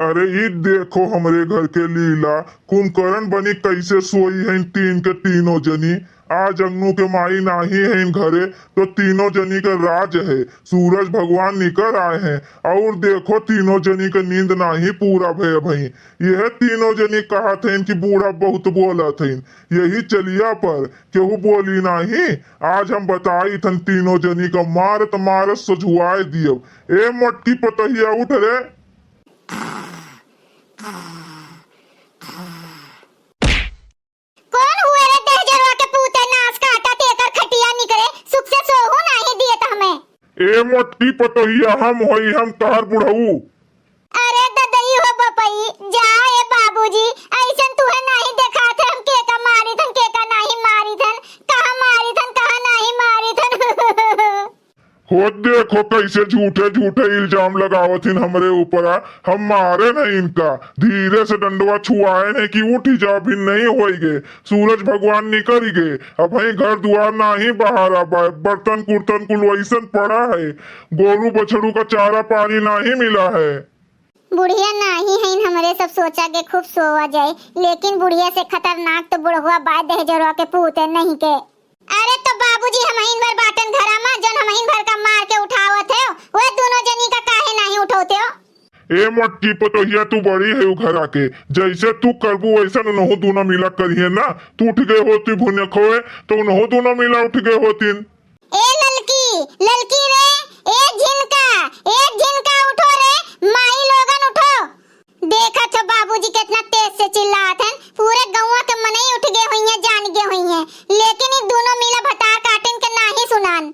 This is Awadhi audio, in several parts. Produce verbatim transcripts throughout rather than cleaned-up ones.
अरे ई देखो हमरे घर के लीला, कुंभकर्ण बनी कैसे सोई हैं तीन के तीनों जनी। आज अंगनू के माई नाही हैं घरे, तो तीनों जनी के राज है। सूरज भगवान निकर आए हैं, और देखो तीनों जनी के नींद नाही पूरा भय भई। यह तीनों जनी कहत हैं कि बूढ़ा बहुत बोलत हैं, यही चलिया पर केहू बोली नाही। आज हम बताई थन तीनों जनी का मारत मारत सझुआए दियब। ए मोटकी पतोहिया उठ रे। कौन हुए रे दहजरवा के पूते नास काटा तेकर खटिया निकरे, सुख से सोहू नाही दियत हमें। ए मोटकी पतोहिया हम होई हम तहर बुढ़ऊ। अरे ददई हो बपई, जा ए बाबूजी, ऐसन तुहे नाही देखात है, हम केका मारी थन, केका नाही मारी थन, कहाँ मारी थन, कहाँ नाही मारी थन। हो देखो कैसे झूठे झूठे इल्जाम लगावत हिन हमरे ऊपरा। हम मारे नहीं इनका, धीरे से डंडवा छुआए नहीं कि उठ ही जा, भी नहीं होई गे। सूरज भगवान निकल गए, अबहीं घर दुआर नाही बहारा बा, बर्तन कुर्तन कुल वैसन पड़ा है, गोरू बछड़ू का चारा पानी नाही मिला है। बुढ़िया नाही हईन हमरे सब सोचा के खूब सोवा जाए, लेकिन बुढ़िया से खतरनाक तो बुढ़वा बा दहजरवा के पूते नहीं के। अरे तो बाबूजी हमहिन भर बाटन घरा मा, जौन हमहिन भर का मार के उठावत है, वह दोनों जनी का काहे नाही उठौते हो? ए मोटकी पतोहिया, तू बड़ी है उ घरा के, जैसे तू करबू वैसन उनहु दोनों मिला करिए ना। तू उठ गए होती भुने खोए तो उनहु दोनों मिला उठ गए होतीन। ए ललकी, ललकी रे, ए झिनका, ए झिनका उठो रे, माई लोगन उठो। देखत हो बाबूजी कितना तेज से चिल्लात हन, पूरे गौवा के मनई उठ गए हुई हैं, जान गए हुई हैं, लेकिन ई दोनों मिला भतार काटिन के नाही सुनान।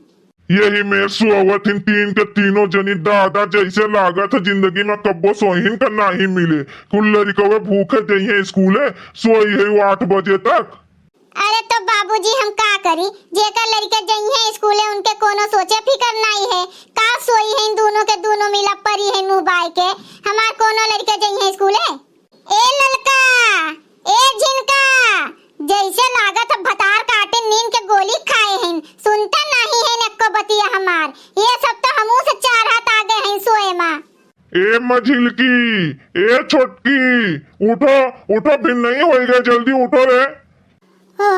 यही में सोवत हिन तीन के तीनों जनी। दादा, जैसे लागत है जिंदगी में कब्बो सोहिन का नाही मिले। कुल लड़िकवे भूखे जइहें स्कूले, सोई है वो आठ बजे तक। अरे तो बाबूजी हम का करी, जेकर लड़िके जइहें स्कूले उनके कोनो सोचे फिकर नाही है। का सोई है इन दोनों के, दोनों मिला परी है मुँह बाय के, हमार कोनो लड़िके जइहें स्कूले। ए ललका, ए झिनका, जैसे लागत है भतार काटे नींद के गोली खाए हैं, सुनते नाही है एको बतिया हमार। ये सब तो हमू से चार हाथ आगे हैं सोए मा। ए मझिलकी, ए छोटकी, उठो, उठो, भिन नहीं होई गए, जल्दी उठो रे। ओ,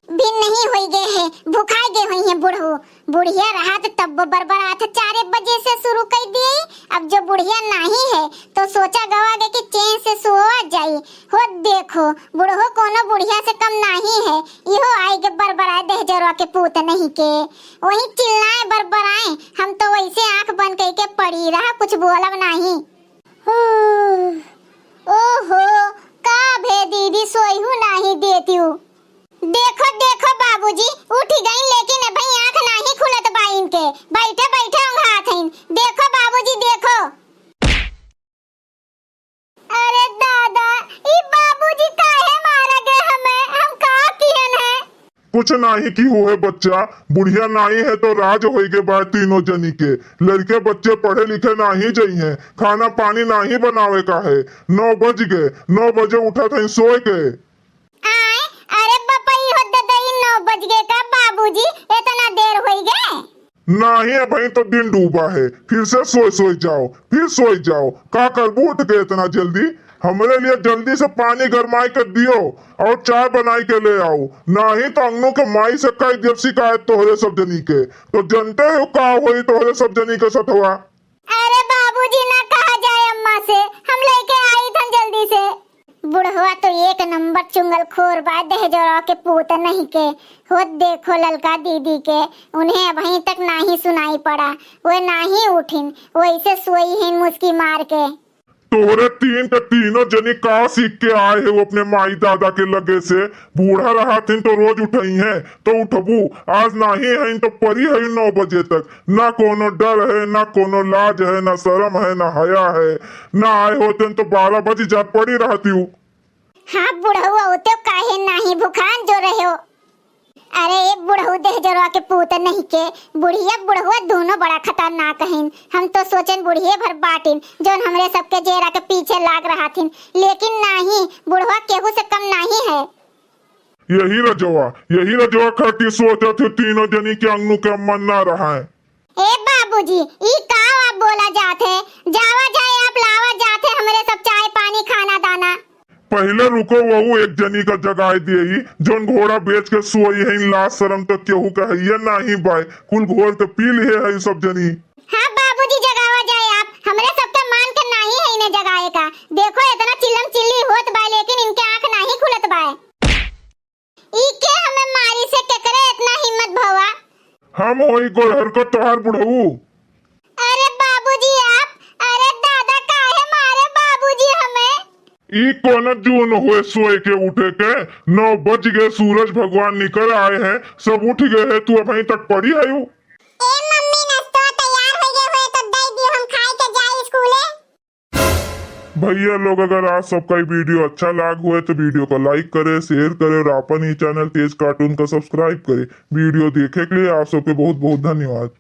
भिन नहीं होई गए है, भुखाई गए हुई हैं बुढ़ऊ। बुढ़िया रहत तब बरबरात चारे बजे से शुरू कर दिए, अब जो बुढ़िया नाही है तो सोचा गवा गए कि चैन से सोवा जाई। हो देखो, बुढ़ऊ कोनो बुढ़िया से कम नाही है, इहो आई के बरबराए दहजरवा के पूत नहीं के। वही चिल्लाए बरबराए, हम तो वैसे आंख बंद करके पड़ी रहा, कुछ बोलब नाही। ओहो, का भे दीदी, सोइहू नाही देतिउ। देखो, देखो बाबूजी, उठ गई, लेकिन अबही आंख नाही खुलत बा इनके। बैठे बैठे ओंघात हईन। देखो बाबूजी, देखो। अरे दादा, ई बाबूजी काहे मारे गए हमें? हम का किहन है? कुछ नाही की हुए बच्चा, बुढ़िया नाही है तो राज होई के बा तीनों जनी के। लड़िके बच्चे पढ़े लिखे नाही जइहें, खाना पानी नाही बनावे का है। नौ बज गए, नौ बजे उठत हईं सोए के। आए, अरे बपई हो ददई, नौ बज गए का बाबूजी, इतना देर होई गए? नाही, अबहीं तो दिन डूबा है, फिर से सोई सोई जाओ, फिर सोई जाओ। का करबू उठ के इतना जल्दी? हमरे लिए जल्दी से पानी गरमाई के दियो और चाय बनाई के ले आओ, नाही तो अंगनू के माई से कह दियब शिकायत तोहरे सब जनी के। तो जनते हो का होई तोहरे सब जनी के सथवा। अरे बाबूजी, ना कहा जाए अम्मा से, हम लेके आई थन जल्दी से। बुढ़वा तो एक नंबर चुंगलखोर बा, दहजरवा के पूत नहीं के। होत देखो ललका दीदी के, उन्हें अबहीं तक नाही सुनाई पड़ा, वे नाही उठिन, वैसे सोई हैं मुस्की मार के। तोहरे तीन के तीनों जनी का सीख के आए हो अपने माई दादा के लगे से? बूढ़ा रहथिन तो रोज उठइहें, तो उठबू, आज नाही हईन तो परी हई नौ बजे तक। ना कोनो डर है, ना कोनो लाज है, ना शरम है, ना हया है। ना आए होतेन तो बारह बजे जात पड़ी रहतिउ। हाँ बुढ़ऊ, औते काहे नाही भुखान जो रह्यो। अरे ए बुढ़ऊ दहजरवा के पूत नहीं के, बुढ़िया बुढ़वा दोनों बड़ा खतरनाक हईन। हम तो सोचेन बुढ़िये भर बाटिन, जौन हमरे सबके जेरा के पीछे लाग रहथिन, लेकिन नाही, बुढ़वा केहू से कम नाही है। यही रजवा, यही रजवा खातिर सोचत हो तीनों जनी के अंगनू के अम्मा ना रहा है। ए बाबूजी, ई का आप बोला जात है? जावा जाए आप लावा जात है, अरे सब चाय पानी खाना दाना। पहिले रुको, वहू एक जनी का जगाए देई, जौन घोड़ा बेच के सोई है, लाज शरम तो केहू का हइये नाहीं बाय, कुल घोर के पी लिहे है सब जनी। हाँ बाबूजी, जगावा जाए आप, हमरे सबका मान के नाहीं है इन्हें जगाए का। देखो इतना चिल्लम चिल्ली होत बाय, लेकिन इनके आँख नाहीं खुलत बाय। ई के हमें मारी से, केकरे इतना हिम्मत भवा? हम होई गोरहर को तोहार बुढ़ऊ। अरे बाबूजी आप, अरे दादा काहे मारे बाबूजी हमें? ई कौन जून हुए सोए के उठे के? नौ बज गए, सूरज भगवान निकल आए हैं, सब उठ गए हैं, तू अबहीं तक पड़ी है? ए मम्मी, नाश्ता तैयार हो गए हुए तो दे दियो, हम खाए के जाई स्कूले। भैया लोग, अगर आप सबका ये वीडियो अच्छा लाग हुए तो वीडियो को लाइक करे, शेयर करे और अपन ही चैनल तेज कार्टून का सब्सक्राइब करे। वीडियो देखे के लिए आप सबके बहुत बहुत धन्यवाद।